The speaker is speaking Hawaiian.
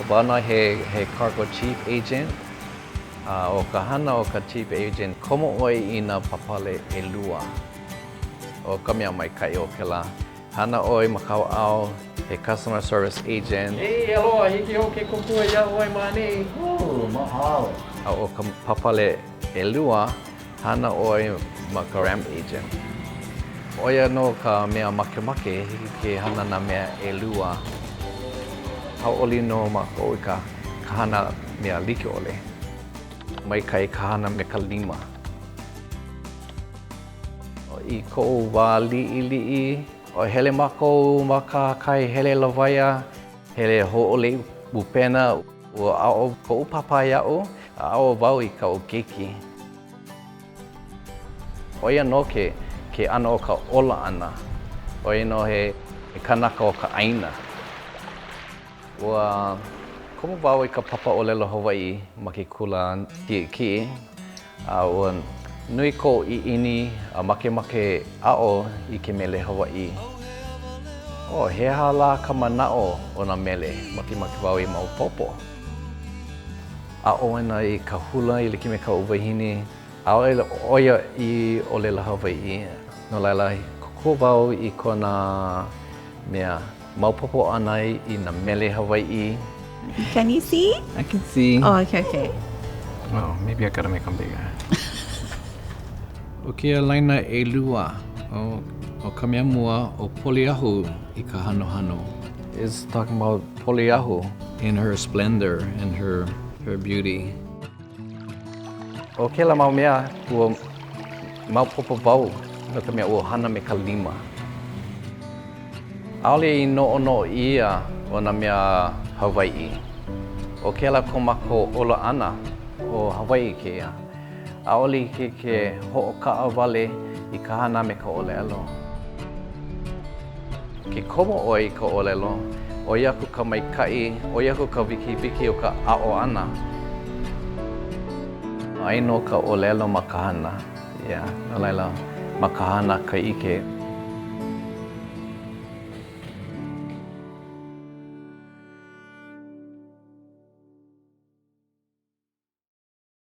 Wau nō he, he cargo chief agent. A ʻo ka hana o ka chief agent, komo ʻoe i nā pāpale ʻelua. ʻO ka mea maikaʻi o kēlā hana ʻoe ma ka ʻaoʻao, he customer service agent. Hey, aloha, hiki au ke kōkua iā ʻoe ma ʻaneʻi. Oh, mahalo. A ʻo ka pāpale ʻelua, hana ʻoe ma ka ramp agent. ʻO ia nō ka mea makemake, hiki ke hana nā mea ʻelua. Hauʻoli nō mākou i ka hana mea like ʻole. Maikaʻi ka hana me ka lima. I koʻu wā liʻiliʻi, hele mākou ma kahakai, hele lawaiʻa, hele hōʻole ʻupena. Ua aʻo koʻu pāpā iaʻu, a aʻo wau i kaʻu keiki. ʻO ia nō ke ke ʻano o ka ola ʻana. ʻO ia nō he kanaka o ka ʻāina. Ua komo wau i ka papa ʻōlelo Hawaiʻi ma ke kula kiʻekiʻe, a ua nui koʻu ʻiʻini a makemake aʻo i ke mele Hawaiʻi. Oh, he aha lā ka manaʻo o nā mele? Makemake wau i maopopo. Aʻo ana i ka hula e like me kaʻu wahine, ʻaʻole ʻo ia i ʻōlelo Hawaiʻi, no laila, kōkua wau i kona mea maopopo ʻana i nā mele Hawaiʻi. Can you see? I can see. Oh, okay, okay. Oh, maybe I gotta make them bigger. ʻO kēia laina ʻelua, ʻo ka mea mua, ʻo Poliahu i ka hanohano. It's talking about Poliahu in her splendor and her, her beauty. ʻO kēlā mau mea, ua maopopo wau no ka mea ua hana me ka lima. ʻAʻole i noʻonoʻo ʻia o nā mea Hawaiʻi. ʻO kēlā ko mākou ola ʻana, ʻo Hawaiʻi kēia. ʻAʻole hiki ke hoʻokaʻawale i ka hana me ka ʻōlelo. Ke komo ʻoe i ka ʻōlelo, ʻoi aku ka maikaʻi, ʻoi aku ka wikiwiki o ka aʻo ʻana. Aia nō ka ʻōlelo ma ka hana, yeah, no laila, ma ka hana ka ʻike.